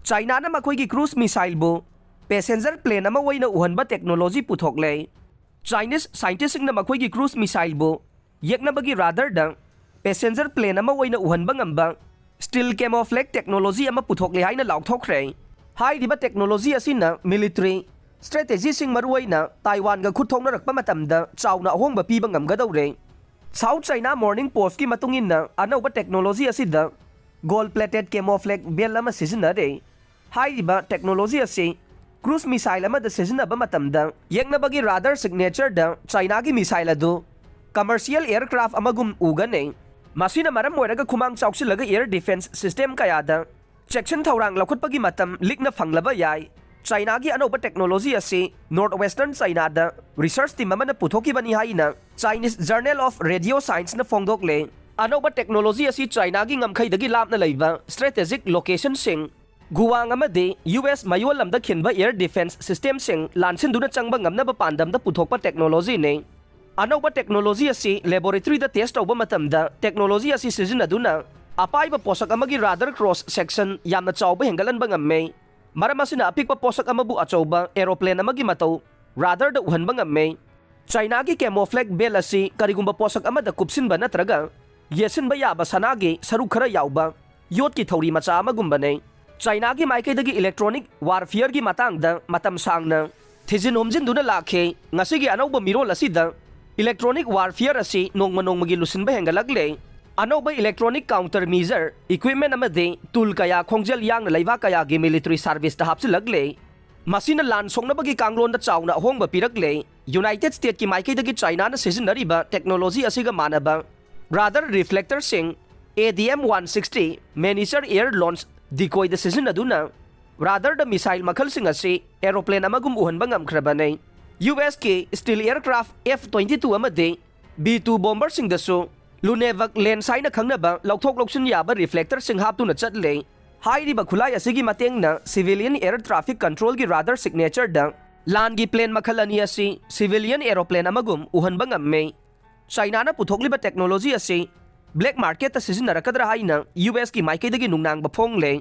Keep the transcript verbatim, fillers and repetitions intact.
ꯆꯥꯏꯅꯥꯅ ꯃꯈꯣꯏꯒꯤ cruise missileꯕꯨ passenger plane ꯑꯃ ꯑꯣꯏꯅ ꯎꯍꯟꯕ technology ꯄꯨꯊꯣꯛꯂꯦ꯫ Chinese scientistꯁꯤꯡꯅ ꯃꯈꯣꯏꯒꯤ cruise missileꯕꯨ ꯌꯦꯛꯅꯕꯒꯤ radarꯗ passenger plane ꯑꯃ ꯑꯣꯏꯅ ꯎꯍꯟꯕ ꯉꯝꯕ stealth camouflage technology ꯑꯃ ꯄꯨꯊꯣꯛꯂꯦ ꯍꯥꯏꯅ ꯂꯥꯎꯊꯣꯛꯈ꯭ꯔꯦ꯫ ꯍꯥꯏꯔꯤꯕ technology ꯑꯁꯤꯅ military strategyꯁꯤꯡ, ꯃꯔꯨꯑꯣꯏꯅ ꯇꯥꯏꯋꯥꯟꯒ ꯈꯨꯠ ꯊꯣꯛꯅꯔꯛꯄ ꯃꯇꯝꯗ ꯆꯥꯎꯅ ꯑꯍꯣꯡꯕ ꯄꯤꯕ ꯉꯝꯒꯗꯧꯔꯦ꯫ South China Morning Postꯀꯤ ꯃꯇꯨꯡ ꯏꯟꯅ, ꯑꯅꯧꯕ technology ꯑꯁꯤꯗ gold plated camouflage belt ꯑꯃ ꯁꯤꯖꯤꯟꯅꯔꯦ꯫ ꯍꯥꯏꯔꯤꯕ technology ꯑꯁꯤ cruise missile ꯑꯃꯗ ꯁꯤꯖꯤꯟꯅꯕ ꯃꯇꯝꯗ, ꯌꯦꯛꯅꯕꯒꯤ radar signatureꯗ Chinaꯒꯤ missile ꯑꯗꯨ commercial aircraft ꯑꯃꯒꯨꯝ ꯎꯒꯅꯤ꯫ ꯃꯁꯤꯅ ꯃꯔꯝ ꯑꯣꯏꯔꯒ ꯈꯨꯃꯥꯡ ꯆꯥꯎꯁꯤꯜꯂꯒ air defense system ꯀꯌꯥꯗ ꯆꯦꯛꯁꯤꯟ ꯊꯧꯔꯥꯡ ꯂꯧꯈꯠꯄꯒꯤ ꯃꯇꯝ ꯂꯤꯛꯅ ꯐꯪꯂꯕ ꯌꯥꯏ꯫ ꯆꯥꯏꯅꯥꯒꯤ ꯑꯅꯧꯕ technology ꯑꯁꯤ north western Chinaꯗ research team ꯑꯃꯅ ꯄꯨꯊꯣꯛꯈꯤꯕꯅꯤ ꯍꯥꯏꯅ Chinese Journal of Radio Scienceꯅ ꯐꯣꯡꯗꯣꯛꯂꯦ꯫ ꯑꯅꯧꯕ technology ꯑꯁꯤ ꯆꯥꯏꯅꯥꯒꯤ ꯉꯝꯈꯩꯗꯒꯤ ꯂꯥꯞꯅ ꯂꯩꯕ strategic locationꯁꯤꯡ, ꯒꯨꯋꯥꯡ ꯑꯃꯗꯤ U S ꯃꯌꯣꯜ ꯂꯝꯗ ꯈꯤꯟꯕ air defense systemꯁꯤꯡ ꯂꯥꯟꯁꯤꯟꯗꯨꯅ ꯆꯪꯕ ꯉꯝꯅꯕ ꯄꯥꯟꯗꯝꯗ ꯄꯨꯊꯣꯛꯄ technologyꯅꯤ꯫ ꯑꯅꯧꯕ technology ꯑꯁꯤ laboratoryꯗ test ꯇꯧꯕ ꯃꯇꯝꯗ, technology ꯑꯁꯤ ꯁꯤꯖꯤꯟꯅꯗꯨꯅ ꯑꯄꯥꯏꯕ ꯄꯣꯠꯁꯛ ꯑꯃꯒꯤ radar cross section ꯌꯥꯝꯅ ꯆꯥꯎꯕ ꯍꯦꯟꯒꯠꯍꯟꯕ ꯉꯝꯃꯤ꯫ ꯃꯔꯝ ꯑꯁꯤꯅ ꯑꯄꯤꯛꯄ ꯄꯣꯠꯁꯛ ꯑꯃꯕꯨ ꯑꯆꯧꯕ aeroplane ꯑꯃꯒꯤ ꯃꯇꯧ radarꯗ ꯎꯍꯟꯕ ꯉꯝꯃꯤ꯫ ꯆꯥꯏꯅꯥꯒꯤ camouflage belt ꯑꯁꯤ ꯀꯔꯤꯒꯨꯝꯕ ꯄꯣꯠꯁꯛ ꯑꯃꯗ ꯀꯨꯞꯁꯤꯟꯕ ꯅꯠꯇ꯭ꯔꯒ ꯌꯦꯠꯁꯤꯟꯕ ꯌꯥꯕ ꯁꯅꯥꯒꯤ ꯁꯔꯨꯛ ꯈꯔ ꯌꯥꯎꯕ ꯌꯣꯠꯀꯤ ꯊꯧꯔꯤ ꯃꯆꯥ ꯑꯃꯒꯨꯝꯕꯅꯤ꯫ ꯆꯥꯏꯅꯥꯒꯤ ꯃꯥꯏꯀꯩꯗꯒꯤ electronic warfareꯒꯤ ꯃꯇꯥꯡꯗ ꯃꯇꯝ ꯁꯥꯡꯅ ꯊꯤꯖꯤꯟ ꯍꯨꯝꯖꯤꯟꯗꯨꯅ ꯂꯥꯛꯈꯤ꯫ ꯉꯁꯤꯒꯤ ꯑꯅꯧꯕ ꯃꯤꯔꯣꯜ ꯑꯁꯤꯗ electronic warfare ꯑꯁꯤ ꯅꯣꯡꯃ ꯅꯣꯡꯃꯒꯤ ꯂꯨꯁꯤꯟꯕ ꯍꯦꯟꯒꯠꯂꯛꯂꯦ꯫ ꯑꯅꯧꯕ electronic countermeasure equipment ꯑꯃꯗꯤ tool ꯀꯌꯥ ꯈꯣꯡꯖꯦꯜ ꯌꯥꯡꯅ ꯂꯩꯕꯥꯛ ꯀꯌꯥꯒꯤ military serviceꯇ ꯍꯥꯞꯆꯤꯜꯂꯛꯂꯦ꯫ ꯃꯁꯤꯅ ꯂꯥꯟ ꯁꯣꯛꯅꯕꯒꯤ ꯀꯥꯡꯂꯣꯟꯗ ꯆꯥꯎꯅ ꯑꯍꯣꯡꯕ ꯄꯤꯔꯛꯂꯦ꯫ United Statesꯀꯤ ꯃꯥꯏꯀꯩꯗꯒꯤ ꯆꯥꯏꯅꯥꯅ ꯁꯤꯖꯤꯟꯅꯔꯤꯕ technology ꯑꯁꯤꯒ ꯃꯥꯟꯅꯕ radar reflectorꯁꯤꯡ, A D M one sixty miniature air launched decoyꯗ ꯁꯤꯖꯤꯟꯅꯗꯨꯅ radarꯗ missile ꯃꯈꯜꯁꯤꯡ ꯑꯁꯤ aeroplane ꯑꯃꯒꯨꯝ ꯎꯍꯟꯕ ꯉꯝꯈ꯭ꯔꯕꯅꯤ꯫ U Sꯀꯤ stealth aircraft F twenty two ꯑꯃꯗꯤ B two bomberꯁꯤꯡꯗꯁꯨ Lunevac lens ꯍꯥꯏꯅ ꯈꯪꯅꯕ ꯂꯧꯊꯣꯛ ꯂꯧꯁꯤꯟ ꯌꯥꯕ reflectorꯁꯤꯡ ꯍꯥꯞꯇꯨꯅ ꯆꯠꯂꯦ꯫ ꯍꯥꯏꯔꯤꯕ ꯈꯨꯠꯂꯥꯏ ꯑꯁꯤꯒꯤ ꯃꯇꯦꯡꯅ civilian air traffic controlꯒꯤ radar signatureꯗ ꯂꯥꯟꯒꯤ plane ꯃꯈꯜ ꯑꯅꯤ ꯑꯁꯤ civilian aeroplane ꯑꯃꯒꯨꯝ ꯎꯍꯟꯕ ꯉꯝꯃꯤ꯫ ꯆꯥꯏꯅꯥꯅ ꯄꯨꯊꯣꯛꯂꯤꯕ technology ꯑꯁꯤ black marketꯇ ꯁꯤꯖꯤꯟꯅꯔꯛꯀꯗ꯭ꯔꯥ ꯍꯥꯏꯅ U Sꯀꯤ ꯃꯥꯏꯀꯩꯗꯒꯤ ꯅꯨꯡꯅꯥꯡꯕ ꯐꯣꯡꯂꯦ꯫